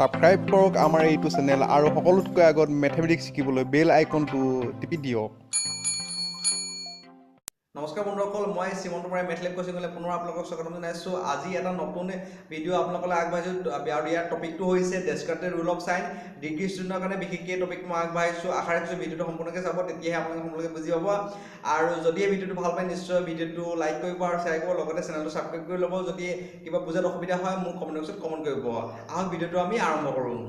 Subscribe কৰক আমাৰ এইটো চেনেল আৰু সকলোতকৈ আগত মেথমেটিক্স শিকিবলৈ বেল আইকনটো টিপি দিয়ক। নমস্কাৰ বন্ধুসকল, মই শ্ৰীমন্ত বৰাই মেথলেব কোচিঙলৈ পুনৰ আপোনালোকক স্বাগতম জনাইছোঁ। আজি এটা নতুন ভিডিঅ' আপোনালোকলৈ আগবাঢ়িছোঁ আৰু ইয়াৰ টপিকটো হৈছে Descartes rule of sign. Degree ষ্টুডেণ্টৰ কাৰণে বিশেষকৈ এই টপিক মই আগবাঢ়িছোঁ। আশা ৰাখিছোঁ ভিডিঅ'টো সম্পূৰ্ণকৈ চাব, তেতিয়াহে আপোনালোকে সম্পূৰ্ণকৈ বুজি পাব। আৰু যদি এই ভিডিঅ'টো ভাল পায় নিশ্চয় ভিডিঅ'টো লাইক কৰিব আৰু শ্বেয়াৰ কৰিব, লগতে চেনেলটো ছাবস্ক্ৰাইব কৰি ল'ব। যদি কিবা বুজাত অসুবিধা হয় মোক কমেণ্ট বক্সত কমেণ্ট কৰিব। আহক ভিডিঅ'টো আমি আৰম্ভ কৰোঁ।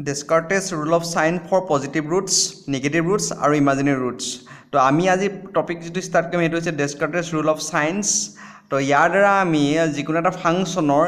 Descartes rule of sign for positive roots, negative roots আৰু ইমাজিনেৰী ৰুটছ। তো আমি আজি টপিক যিটো ষ্টাৰ্ট কৰিম সেইটো হৈছে ডেছকাৰ্টেছ ৰুল অফ চাইন্স। তো ইয়াৰ দ্বাৰা আমি যিকোনো এটা ফাংচনৰ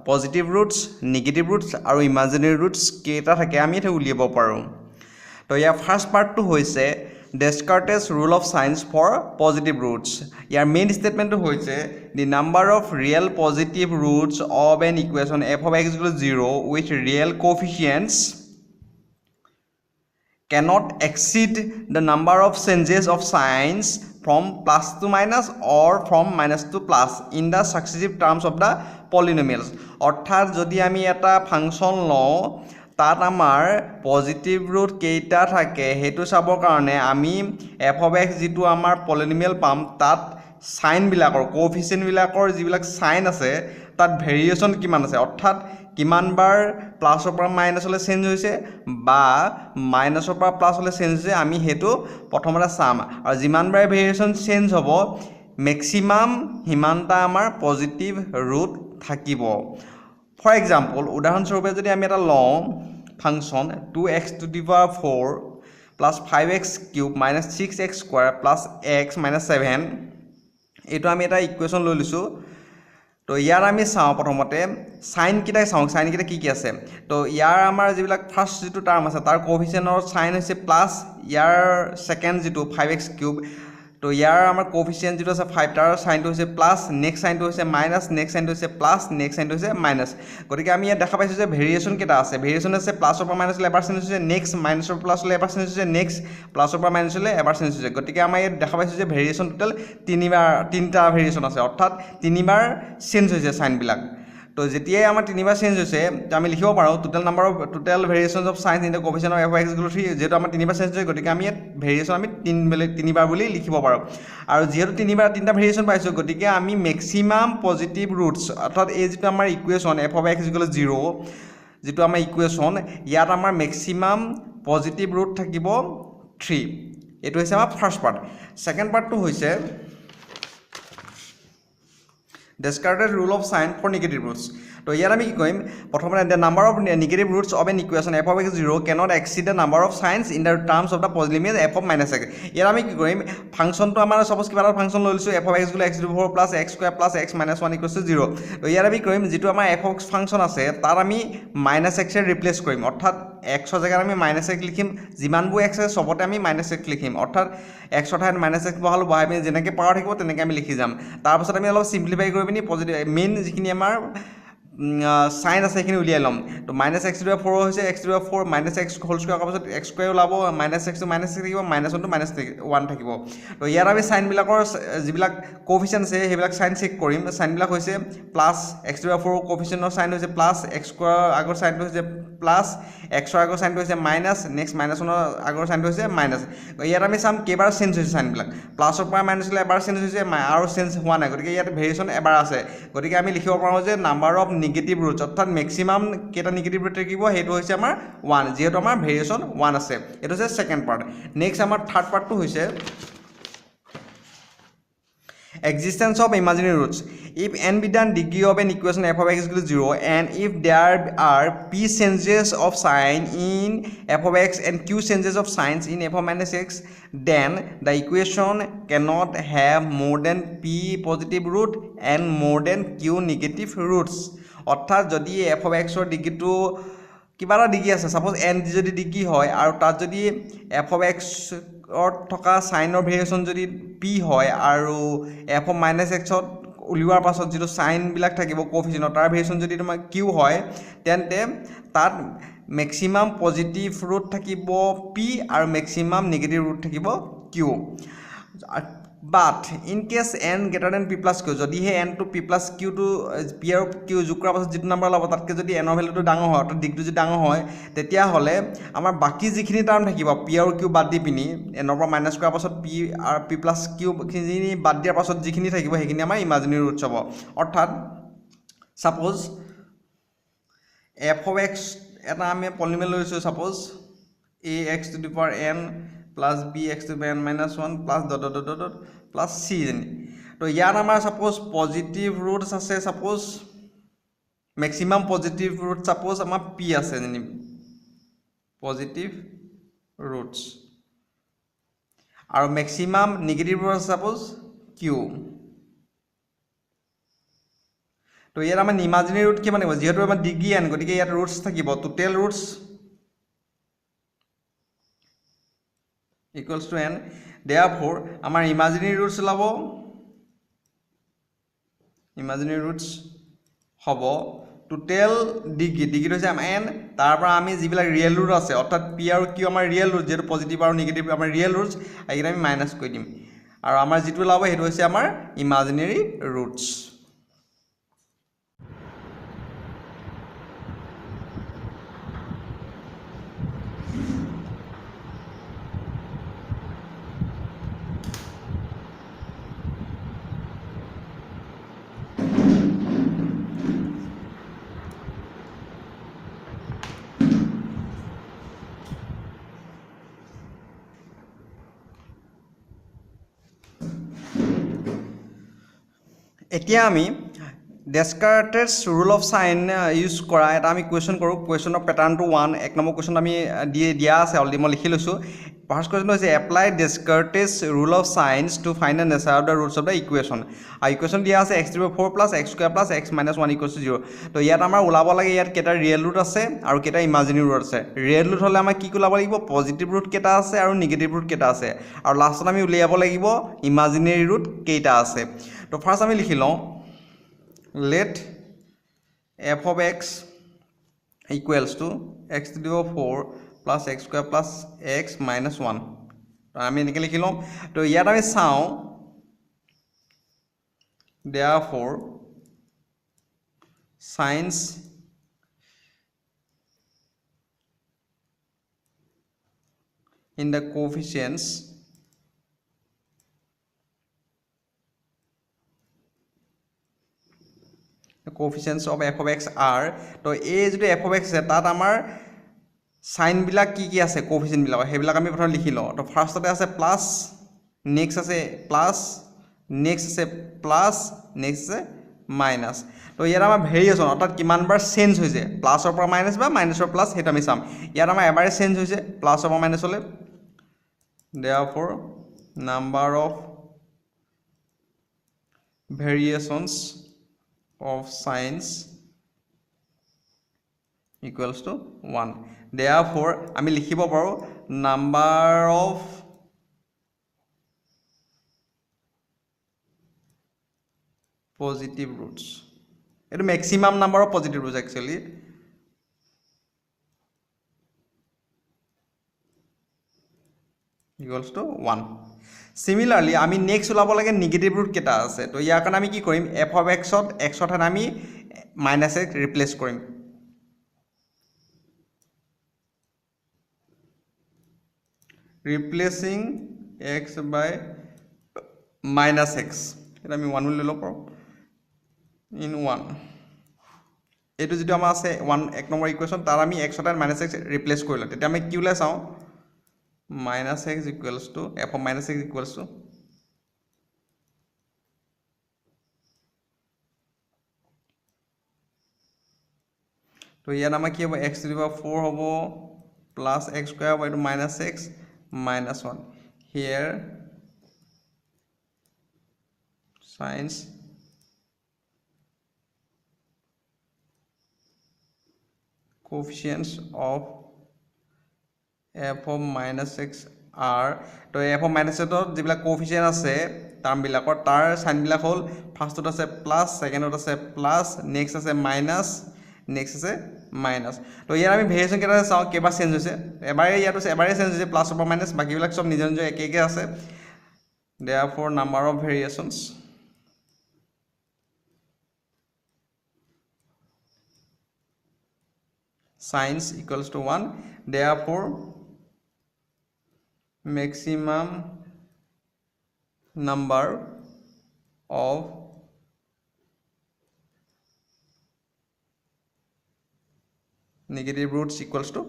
পজিটিভ ৰুটছ, নিগেটিভ ৰুটছ আৰু ইমাজিনেৰী ৰুটছ কেইটা থাকে আমি সেইটো উলিয়াব পাৰোঁ। তো ইয়াৰ ফাৰ্ষ্ট পাৰ্টটো হৈছে Descartes rule of signs for positive roots. ইয়াৰ মেইন ষ্টেটমেণ্টটো হৈছে the number of real positive roots of an equation f of x equal zero with real coefficients cannot exceed the number of changes of signs from plus to minus or from minus to plus in the successive terms of the polynomials। অৰ্থাৎ যদি আমি এটা function লওঁ, তাত আমাৰ positive root কেইটা থাকে সেইটো চাবৰ কাৰণে আমি এফ অফ এক্স যিটো আমাৰ পলিনমিয়েল পাম, তাত চাইনবিলাকৰ কোফিচিয়েণ্টবিলাকৰ যিবিলাক চাইন আছে তাত ভেৰিয়েশ্যন কিমান আছে, অৰ্থাৎ কিমানবাৰ প্লাছৰ পৰা মাইনাছলৈ চেঞ্জ হৈছে বা মাইনাছৰ পৰা প্লাছলৈ চেঞ্জ হৈছে আমি সেইটো প্ৰথমতে চাম। আৰু যিমানবাৰ ভেৰিয়েশ্যন চেঞ্জ হ'ব মেক্সিমাম সিমানটা আমাৰ পজিটিভ ৰুট থাকিব। ফৰ এক্সাম্পল, উদাহৰণস্বৰূপে যদি আমি এটা লওঁ function two x to the power four plus five x cube minus six x square plus x minus seven, এইটো আমি এটা ইকুৱেশ্যন লৈ লৈছোঁ। তো ইয়াৰ আমি চাওঁ প্ৰথমতে চাইনকেইটাই চাওঁ, চাইনকেইটা কি কি আছে। তো ইয়াৰ আমাৰ যিবিলাক ফাৰ্ষ্ট যিটো টাৰ্ম আছে তাৰ কোফিচিয়েণ্টৰ চাইন হৈছে প্লাছ, ইয়াৰ ছেকেণ্ড যিটো ফাইভ এক্স কিউব, তো ইয়াৰ আমাৰ কোফিচিয়েণ্ট যিটো আছে ফাইভ, তাৰ চাইনটো হৈছে প্লাছ, নেক্সট চাইনটো হৈছে মাইনাছ, নেক্সট চাইনটো হৈছে প্লাছ, নেক্সট চাইনটো হৈছে মাইনাছ। গতিকে আমি ইয়াত দেখা পাইছোঁ যে ভেৰিয়েশ্যন কেইটা আছে। ভেৰিয়েশ্যন আছে প্লাছৰ পৰা মাইনাছলৈ এবাৰ চেঞ্জ হৈছে, নেক্সট মাইনাছৰ প্লাছলৈ এবাৰ চেঞ্জ হৈছে, নেক্সট প্লাছৰ পৰা মাইনাছলৈ এবাৰ চেঞ্জ হৈছে। গতিকে আমাৰ ইয়াত দেখা পাইছোঁ যে ভেৰিয়েশ্যন টোটেল তিনিটা ভেৰিয়েশ্যন আছে, অৰ্থাৎ তিনিবাৰ চেঞ্জ হৈছে চাইনবিলাক। তো যেতিয়াই আমাৰ তিনিবাৰ চেঞ্জ হৈছে তো আমি লিখিব পাৰোঁ total number of total variations of signs in the coefficient of f x equal three. যিহেতু আমাৰ তিনিবাৰ চেঞ্জ হৈছে গতিকে আমি ইয়াত ভেৰিয়েশ্যন আমি তিনিবাৰ বুলি লিখিব পাৰোঁ। আৰু যিহেতু তিনিটা ভেৰিয়েশ্যন পাইছোঁ গতিকে আমি মেক্সিমাম পজিটিভ ৰুটছ, অৰ্থাৎ এই যিটো আমাৰ equation f of x equal zero যিটো আমাৰ ইকুৱেশ্যন, ইয়াত আমাৰ মেক্সিমাম পজিটিভ ৰুট থাকিব থ্ৰী। এইটো হৈছে আমাৰ ফাৰ্ষ্ট পাৰ্ট। ছেকেণ্ড পাৰ্টটো হৈছে Descartes rule of sign for negative roots. তো ইয়াত আমি কি কৰিম, প্ৰথমতে the number of negative roots of an equation f of x zero cannot exceed the number of signs in the terms of the polynomial f of minus x. ইয়াত আমি কি কৰিম, ফাংচনটো আমাৰ ছাপ'জ কিবা এটা ফাংচন লৈ লৈছোঁ f of x equal x to four plus x square plus x minus one equals to zero. তো ইয়াত আমি কৰিম যিটো আমাৰ এফ অফ এক্স ফাংচন আছে তাত আমি মাইনাছ এক্সেৰে ৰিপ্লেচ কৰিম, অৰ্থাৎ এক্সৰ জেগাত আমি মাইনাছ এক্স লিখিম, যিমানবোৰ এক্স আছে চবতে আমি মাইনাছ এক্স লিখিম, অৰ্থাৎ এক্সৰ ঠাইত মাইনাছ এক্স বহালোঁ, বহাই পিনি যেনেকৈ পাৱাৰ থাকিব তেনেকৈ আমি লিখি যাম। তাৰপাছত আমি অলপ চিম্প্লিফাই কৰি পিনি পজিটিভ মেইন যিখিনি আমাৰ চাইন আছে সেইখিনি উলিয়াই ল'ম। তো মাইনাছ এক্স টু ফ'ৰ হৈছে x to four minus x whole square কৰাৰ পাছত এক্স স্কুৱেৰ ওলাব, মাইনাছ এক্সটো মাইনাছ এক্স থাকিব, মাইনাছ ওৱানটো মাইনাছ ওৱান থাকিব। তো ইয়াত আমি চাইনবিলাকৰ যিবিলাক কোফিচিয়েণ্ট আছে সেইবিলাক চাইন চেক কৰিম। চাইনবিলাক হৈছে প্লাছ এক্স টু ফ'ৰ কোফিচিয়েণ্টৰ চাইন হৈছে প্লাছ, এক্স স্কুৱেৰৰ আগৰ চাইনটো হৈছে প্লাছ, এক্সৰ আগৰ চাইনটো হৈছে মাইনাছ, নেক্সট মাইনাছ ওৱানৰ আগৰ চাইনটো হৈছে মাইনাছ। ইয়াত আমি চাম কেইবাৰ চেঞ্জ হৈছে চাইনবিলাক, প্লাছৰ পৰা মাইনাছলৈ এবাৰ চেঞ্জ হৈছে আৰু চেঞ্জ হোৱা নাই, গতিকে ইয়াত ভেৰিয়েশ্যন এবাৰ আছে। গতিকে আমি লিখিব পাৰোঁ যে নাম্বাৰ অফ নিগেটিভ ৰুটছ, অৰ্থাৎ মেক্সিমাম কেইটা নিগেটিভ ৰুট থাকিব সেইটো হৈছে আমাৰ ওৱান, যিহেতু আমাৰ ভেৰিয়েশ্যন ওৱান আছে। এইটো হৈছে ছেকেণ্ড পাৰ্ট। নেক্সট আমাৰ থাৰ্ড পাৰ্টটো হৈছে existence of imaginary roots. If n be the degree of an equation f of x equal to 0 and if there are p changes of sign in f of x and q changes of signs in f of minus x, then the equation cannot have more than p positive root and more than q negative roots। অৰ্থাৎ যদি F of এক্সৰ ডিগ্ৰীটো কিবা এটা degree আছে, suppose N যদি degree হয় আৰু তাত যদি এফ অফ এক্সত থকা চাইনৰ ভেৰিয়েশ্যন যদি পি হয় আৰু এফ অফ মাইনাছ এক্সত উলিওৱাৰ পাছত যিটো চাইনবিলাক থাকিব কোফিচিয়েণ্টৰ তাৰ ভেৰিয়েশ্যন যদি তোমাৰ কিউ হয়, তেন্তে তাত মেক্সিমাম পজিটিভ ৰুট থাকিব পি আৰু মেক্সিমাম নিগেটিভ ৰুট থাকিব Q. But in case n greater than p plus q, যদিহে এনটো পি প্লাছ কিউটো পি আৰু কিউ যোগ কৰাৰ পাছত যিটো নাম্বাৰ ওলাব তাতকৈ যদি এনৰ ভেলুটো ডাঙৰ হয়, অৰ্থাৎ ডিগ্ৰীটো যদি ডাঙৰ হয়, তেতিয়াহ'লে আমাৰ বাকী যিখিনি টাৰ্ম থাকিব পি আৰু কিউ বাদ দি পিনি এনৰ পৰা মাইনাছ কৰাৰ পাছত পি আৰু পি প্লাছ কিউখিনি বাদ দিয়াৰ পাছত যিখিনি থাকিব সেইখিনি আমাৰ ইমাজিনেৰী ৰুটছ হ'ব। অৰ্থাৎ ছাপ'জ এফ অফ এক্স এটা আমি পলিনমিয়েল লৈছোঁ, suppose a x to the power n plus b x to n minus one plus dot dot dot dot plus c N. তো ইয়াত আমাৰ ছাপ'জ পজিটিভ ৰুটছ আছে, suppose maximum positive root suppose আমাৰ P আছে যেনি positive routes, আৰু maximum negative root আছে suppose Q. তো ইয়াত আমাৰ ইমাজিনেৰী ৰুট কিমান থাকিব, যিহেতু আমাৰ ডিগ্ৰী এন, গতিকে ইয়াত ৰুটছ থাকিব total roots equals to n. Therefore আমাৰ ইমাজিনেৰী ৰুটছ ওলাব, ইমাজিনেৰী ৰুটছ হ'ব টোটেল ডিগ্ৰী, ডিগ্ৰীটো হৈছে আমাৰ এন, তাৰ পৰা আমি যিবিলাক ৰিয়েল ৰুট আছে অৰ্থাৎ পি আৰু কিউ আমাৰ ৰিয়েল ৰুট, যিহেতু পজিটিভ আৰু নিগেটিভ আমাৰ ৰিয়েল ৰুটছ, সেইকেইটা আমি মাইনাছ কৰি দিম আৰু আমাৰ যিটো ওলাব সেইটো হৈছে আমাৰ ইমাজিনেৰী ৰুটছ। এতিয়া আমি Descartes rule of sign use কৰা এটা আমি কুৱেশ্যন কৰোঁ। কুৱেশ্যনৰ পেটাৰ্ণটো ওৱান, এক নম্বৰ কুৱেশ্যন আমি দিয়া আছে অলৰেডি, মই লিখি লৈছোঁ। ফাৰ্ষ্ট কুৱেশ্যনটো হৈছে apply Descartes rule of signs to find the nature of the roots of the equation. আৰু ইকুৱেশ্যন দিয়া আছে x to four plus x square plus x minus one equals to zero'. তো ইয়াত আমাৰ ওলাব লাগে ইয়াত কেইটা ৰিয়েল ৰুট আছে আৰু কেইটা ইমাজিনেৰী ৰুট আছে। ৰিয়েল ৰুট হ'লে আমাৰ কি ওলাব লাগিব, পজিটিভ ৰুট কেইটা আছে আৰু নিগেটিভ ৰুট কেইটা আছে, আৰু লাষ্টত আমি উলিয়াব লাগিব ইমাজিনেৰী ৰুট কেইটা আছে। তো ফাৰ্ষ্ট আমি লিখি লওঁ let f of x equals to x to the power 4 plus x square plus x minus 1। আমি এনেকৈ লিখি লওঁ। তো ইয়াত আমি চাওঁ therefore signs in the coefficients of f of x are, তো এই যিটো f of x আছে তাত আমাৰ সাইনবিলাক কি কি আছে কোএফিচিয়েণ্টবিলাক, সেইবিলাক আমি প্ৰথমে লিখি লওঁ। তো ফাৰ্ষ্টতে আছে প্লাছ, নেক্সট আছে প্লাছ, নেক্সট আছে প্লাছ, নেক্সট আছে মাইনাছ। তো ইয়াত আমাৰ ভেৰিয়েশ্যন অৰ্থাৎ কিমানবাৰ চেঞ্জ হৈছে, প্লাছৰ পৰা মাইনাছ বা মাইনাছৰ প্লাছ, সেইটো আমি চাম। ইয়াত আমাৰ এবাৰে চেঞ্জ হৈছে প্লাছৰ পৰা মাইনাছলৈ। Therefore number of variations of signs equals to 1. Therefore আমি লিখিব পাৰোঁ number of positive roots, এইটো maximum number of positive roots actually equals to 1. Similarly আমি নেক্সট ওলাব লাগে নিগেটিভ ৰুট কেইটা আছে। তো ইয়াৰ কাৰণে আমি কি কৰিম, এফ অফ এক্সত এক্সৰ ঠাইত আমি মাইনাছ এক্স ৰিপ্লেচ কৰিম। Replacing x by minus x, এটা আমি ওৱান বুলি লৈ ল'ব পাৰোঁ ইন ওৱান। এইটো যিটো আমাৰ আছে ওৱান এক নম্বৰ ইকুৱেশ্যন, তাত আমি এক্সৰ ঠাইত মাইনাছ এক্স ৰিপ্লেচ কৰিলোঁ, তেতিয়া আমি কি ওলাই চাওঁ minus x equals to f of minus x equals to তো ইয়াত আমাৰ কি হ'ব x to the power 4 হ'ব plus x square হ'ব, এইটো minus x minus 1. Here signs coefficients of f of minus x are, তো f of minus x যিবিলাক কোএফিচিয়েণ্ট আছে টাৰ্মবিলাকৰ তাৰ সাইনবিলাক হ'ল ফাৰ্ষ্টত আছে প্লাছ, ছেকেণ্ডত আছে প্লাছ, নেক্সট আছে মাইনাছ, নেক্সট আছে মাইনাছ। তো ইয়াত আমি ভেৰিয়েশ্যন কেইটা চাওঁ, কেইবাৰ চেঞ্জ হৈছে, এবাৰে ইয়াত হৈছে, এবাৰে চেঞ্জ হৈছে প্লাছৰ পৰা মাইনাছ, বাকীবিলাক চব নিজৰ নিজৰ একে একে আছে। Therefore number of variations signs equals to 1, therefore maximum number of negative roots equals to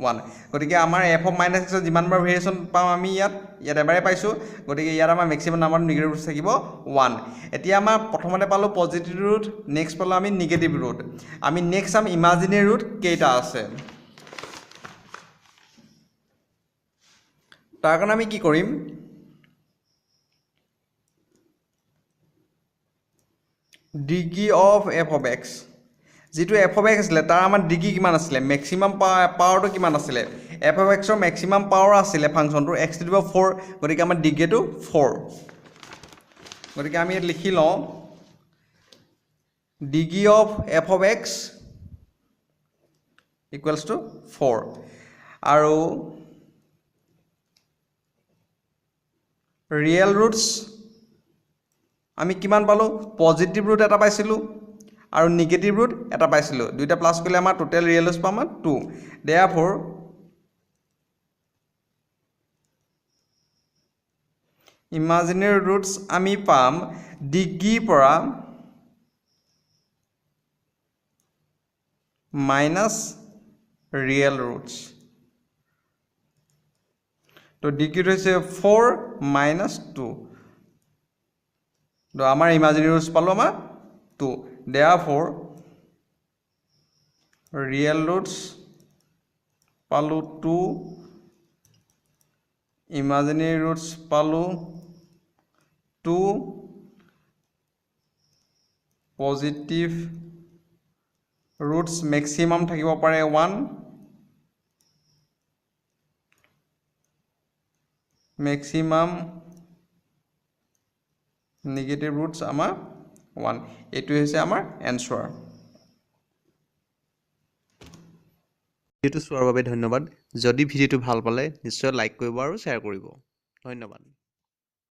1। গতিকে আমাৰ এফ অফ মাইনাছ এক্সৰ যিমানবাৰ ভেৰিয়েশ্যন পাওঁ আমি ইয়াত এবাৰে পাইছোঁ, গতিকে ইয়াত আমাৰ মেক্সিমাম নাম্বাৰ নিগেটিভ ৰুটছ থাকিব 1। এতিয়া আমাৰ প্ৰথমতে পালোঁ পজিটিভ ৰুট, নেক্সট পালোঁ আমি নিগেটিভ ৰুট। আমি নেক্সট চাম ইমাজিনেৰী ৰুট কেইটা আছে। তাৰ কাৰণে আমি কি কৰিম, degree of f of x, যিটো এফ অফ এক্স আছিলে তাৰ আমাৰ ডিগ্ৰী কিমান আছিলে, মেক্সিমাম পাৱাৰটো কিমান আছিলে, এফ অফ এক্সৰ মেক্সিমাম পাৱাৰ আছিলে ফাংচনটোৰ এক্স টু the power 4, গতিকে আমাৰ ডিগ্ৰীটো 4। গতিকে আমি ইয়াত লিখি লওঁ degree of f of x equals to 4। আৰু ৰিয়েল ৰুটছ আমি কিমান পালোঁ, পজিটিভ ৰুট এটা পাইছিলোঁ আৰু নিগেটিভ ৰুট এটা পাইছিলোঁ, দুইটা প্লাছ কৰিলে আমাৰ টোটেল ৰিয়েল ৰুটছ পাম 2। দেয়াৰফ'ৰ ইমাজিনেৰী ৰুটছ আমি পাম ডিগ্ৰীৰ পৰা মাইনাছ ৰিয়েল ৰুটছ। তো ডিগ্ৰীটো হৈছে 4 মাইনাছ 2, তো আমাৰ ইমাজিনেৰী ৰুটছ পালোঁ আমাৰ 2। দেয়াৰফ'ৰ ৰিয়েল ৰুটছ পালোঁ 2, ইমাজিনেৰী ৰুটছ পালোঁ 2, পজিটিভ ৰুটছ মেক্সিমাম থাকিব পাৰে 1, মেক্সিমাম নিগেটিভ ৰুটছ আমাৰ 1। এইটোৱে হৈছে আমাৰ এনচাৰ। ভিডিঅ'টো চোৱাৰ বাবে ধন্যবাদ। যদি ভিডিঅ'টো ভাল পালে নিশ্চয় লাইক কৰিব আৰু শ্বেয়াৰ কৰিব। ধন্যবাদ।